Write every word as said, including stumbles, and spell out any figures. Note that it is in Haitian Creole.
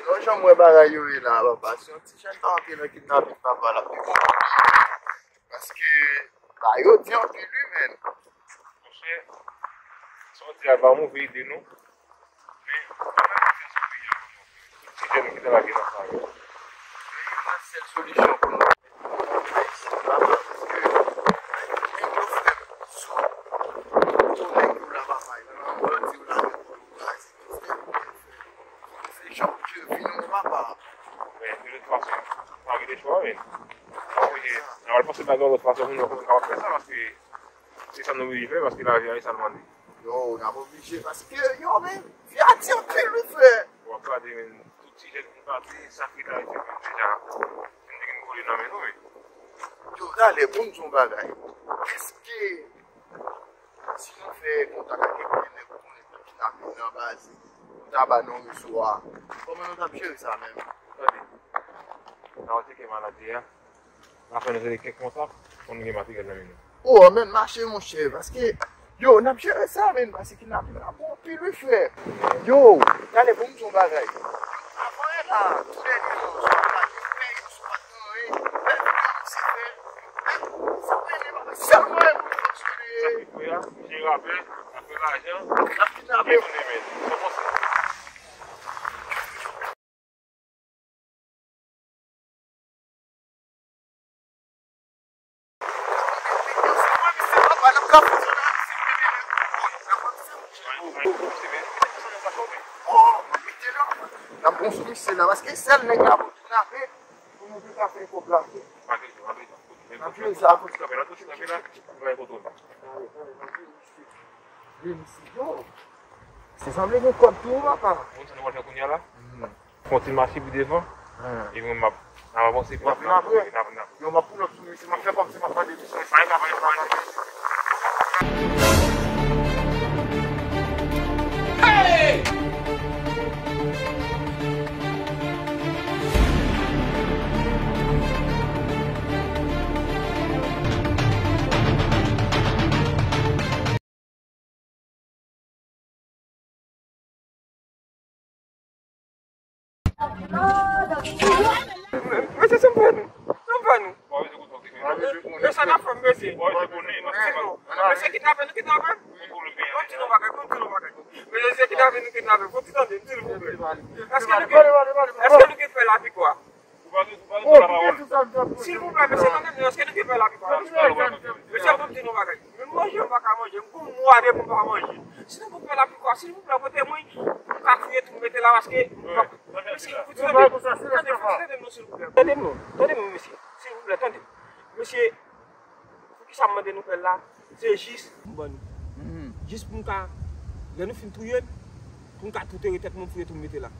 Non, jan m wè bagay yo ye la, papa, si yon ti jèn ta antre nan kidnaping, papa, l ap pi bon. Paske, ba yo di anpil, wi, men. Monchè, sa w di a pa move ide, non. Men, mwen menm, mwen fè sa pi jan. Tout ti jèn ki te lage nan sa yo. Men, yon sèl solisyon pou nou. Ayisyen, papa, paske, nèg yo, frè m, sou, tout nèg yo la, papa, yo di w la, yo di w la, se konsa, se konsa. Se jan pou Dye vini, papa. Men, de tout fason, pa gen chwa, men. N ap oblije, n ap pase bagay yon lòt fason pou nou kapab fè sa, paske se sa nou oblije fè, paske lavi a, e sa l mande. Yo, n ap oblije, paske, yo, men, vi a di anpil, wi, frè. W ap gade, men, tout ti jèn ki pati, sa ki t ap ete menm deja, vin te gen vole nan men nou, men. Yo, talè, pou m di yon bagay. Èske Si nou fè kontak ak kèk nèg ou konnen ki t ap nan baz, ou ta ba non rezo a, kòman nou t ap jere sa menm? Tande, n a tcheke maladi a, n a fè nou jere kèk kontak pou nou gen materyèl nan men nou. O, men mache, monchè, paske, yo, n ap jere sa, men, paske kidnaping la bon anpil, wi, frè. Yo, talè pou m di yon bagay. Avan yè la, tou dènye non, sou paj, fè yon sou paj. N ap bon sou misye la, paske sèl nèg la pou kidnape, pou nou te ka fè kòb la. N ap jere sa akoz. Yo, se sanble gen kòb tou, papa. Konn sa nou pral fè kounye a la? Fè yon ti mache pi devan. Epi mwen, m ap, n ap avanse pi rapid. N ap vin apre. Yo, m ap pull up sou misye, m ap fè kòmsi m ap mande misye. Pa gen ka, pa gen ka, pa gen ka. Mesye, se m fè nou. Se m fè nou. Mesye, sa n ap fè, mesye. Mesye, kidnape nou, kidnape. Fò m di nou bagay, fò m di nou bagay. Mesye, kidnape nou, kidnape. Fò m di tande, silvouplè. Èske nou gen, èske nou gen fè lapikwa? Silvouplè, mesye, tande m, èske nou gen fè lapikwa? Mesye, fò m di nou bagay. Men manje, m pa ka manje. M gon mwa depi m pa manje. Si nou pou fè lapikwa, silvouplè, pote mwen, pou m ka fouye tou, mete la, paske m pa, mesye, fouti tande m. Tande, fouti tande m non, silvouplè. Tande m non, tande m, mesye. Silvouplè, tande m. Mesye, poukisa m mande nou fè l la? Se jis m ban nou. Jis pou m ka, lè nou fin touye m, pou m ka tou tere tèt mwen, fouye tou, mete la.